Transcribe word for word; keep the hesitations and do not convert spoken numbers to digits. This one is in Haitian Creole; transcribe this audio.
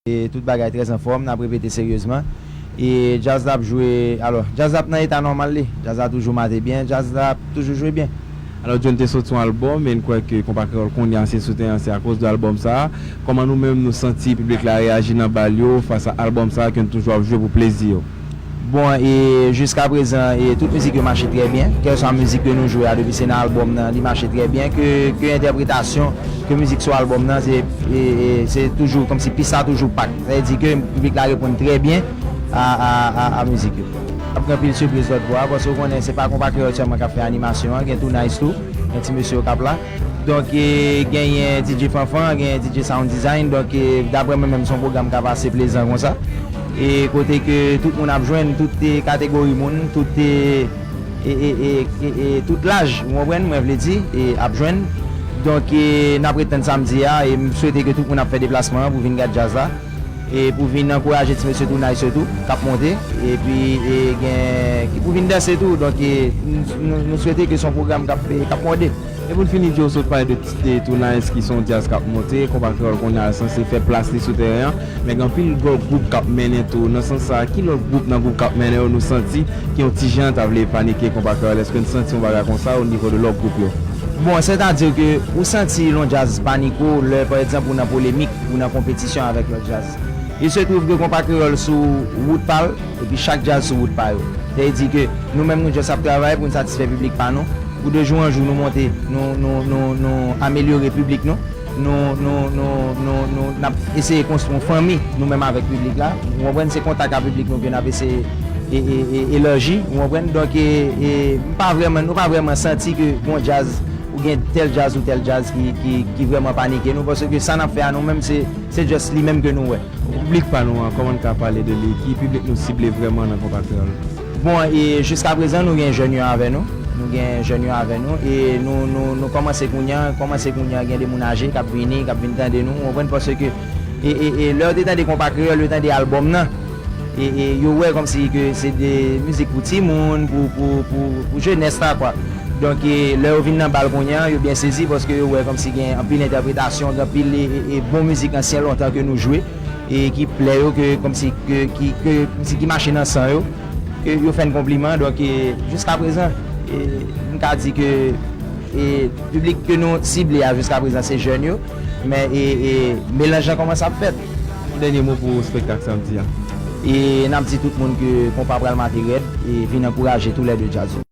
E tout bagay trè anfòm, n ap repete seryezman. E djaz la ap jwe, alò, djaz la ap nan eta nòmal li. Djaz la toujou mate byen, djaz la ap toujou jwe byen. Alò, John te soti yon albòm, e n kwè ke Konpa Kreyòl kounye a se sou teren an, se akoz de albòm sa a. Kòman nou menm nou santi piblik la reyaji nan bal yo fas a albòm sa a ke n toujou ap jwe pou plezi yo? Bon, e jiska prezan, e tout mizik yo mache trè byen. Kèlswa mizik ke nou jwe a, depi se nan albòm nan, li mache trè byen. Ke, ke entèpretasyon, ke mizik sou albòm nan, se, e, e, se toujou kòmsi pis la toujou pak. Sa vle di ke piblik la reponn trè byen a, a, a, a mizik yo. Ap gen anpil sipriz lòt bò a, paske w konnen se pa Konpa Kreyòl sèlman k ap fè animasyon an, gen Too Nice tou, gen ti mesye yo k ap la. Donk, e, genyen D J Fanfan, genyen D J Sound Design. Donk, e, daprè mwen menm, se yon pwogram k ap ase plezan konsa. E kote ke tout moun ap jwenn, tout, e, kategori moun, tout, e, e, e, e, e, e, tout laj, ou konprann, mwen vle di, e, ap jwenn. Donk, e, n ap ret tann samdi a, e m swete ke tout moun ap fè deplasman an pou vin gad djaz la. E pou vin ankouraje ti mesye Too Nice yo tou, k ap monte. Epi, e, gen, ki pou vin danse tou. Donk, e, n-, nou, nou swete ke se yon pwogram k ap, e, k ap mòde. E pou n fini, Joe, w sot pale de, de Too Nice ki se yon djaz k ap monte, Konpa Kreyòl kounye a sanse fè plas li sou teren an, men gen anpil lòt gwoup k ap mennen tou. Nan sans sa a, ki lòt gwoup nan gwoup k ap mennen yo nou santi ki yon ti jan ta vle panike Konpa Kreyòl? Èske n santi yon bagay konsa o nivo de lòt gwoup yo? Bon, sètadi ke ou santi yon djaz panike w lè, pa egzanp, ou nan polemik, ou nan konpetisyon avèk lòt djaz. Il se trouve ke Konpa Kreyòl sou wout pa l, epi chak djaz sou wout pa yo. Sa vle di ke nou menm nou just ap travay pou n satisfè piblik pa nou. Pou de jou an jou nou monte, nou, nou, nou, nou amelyore piblik nou. Nou, nou, nou, nou, nou, n ap eseye konstwi yon fanmi nou menm avèk piblik la. Ou konprann, se kontak a piblik nou ke n ap eseye e, e, e, elaji, ou konprann? Donk, e, e, m pa vrèman, nou pa vrèman santi ke gon djaz, ou gen tèl djaz ou tèl djaz ki, ki, ki vrèman panike nou, paske sa n ap fè a nou menm, se, se just li menm ke nou wè. Piblik pa nou an, kòman n ka pale de li? Ki piblik nou sible vrèman nan Konpa Kreyòl? Bon, e jiska prezan, nou gen jèn yo avè nou. Nou gen jèn yo avè nou. E nou, nou, nou kòmanse kounye a, kòmanse kounye a, gen de moun aje k ap vini, k ap vin tande nou, ou konprann, paske, e, e, e, lè yo te tande Konpa Kreyòl, yo tande albòm nan. E, e, yo wè kòmsi ke se de mizik pou timoun, pou, pou, pou, pou jenès la, kwa. Donk, e, lè yo vin nan bal kounye a, yo byen sezi, paske yo wè kòmsi gen anpil entèpretasyon, gen anpil, e, e, e, bon mizik ansyen lontan ke nou jwe, e ki plè yo, ke kòmsi, ke, ki, ke, kòmsi ki mache nan san yo, ke yo fè n konpliman. Donk, e, jiska prezan, e, m ka di ke, e, piblik ke nou sible a jiska prezan se jèn yo, men, e, e, melanj lan kòmanse ap fèt. Yon dènye mo pou espektak samdi a. E n ap di tout moun ke konpa pral mate rèd, e vin ankouraje toulède djaz yo.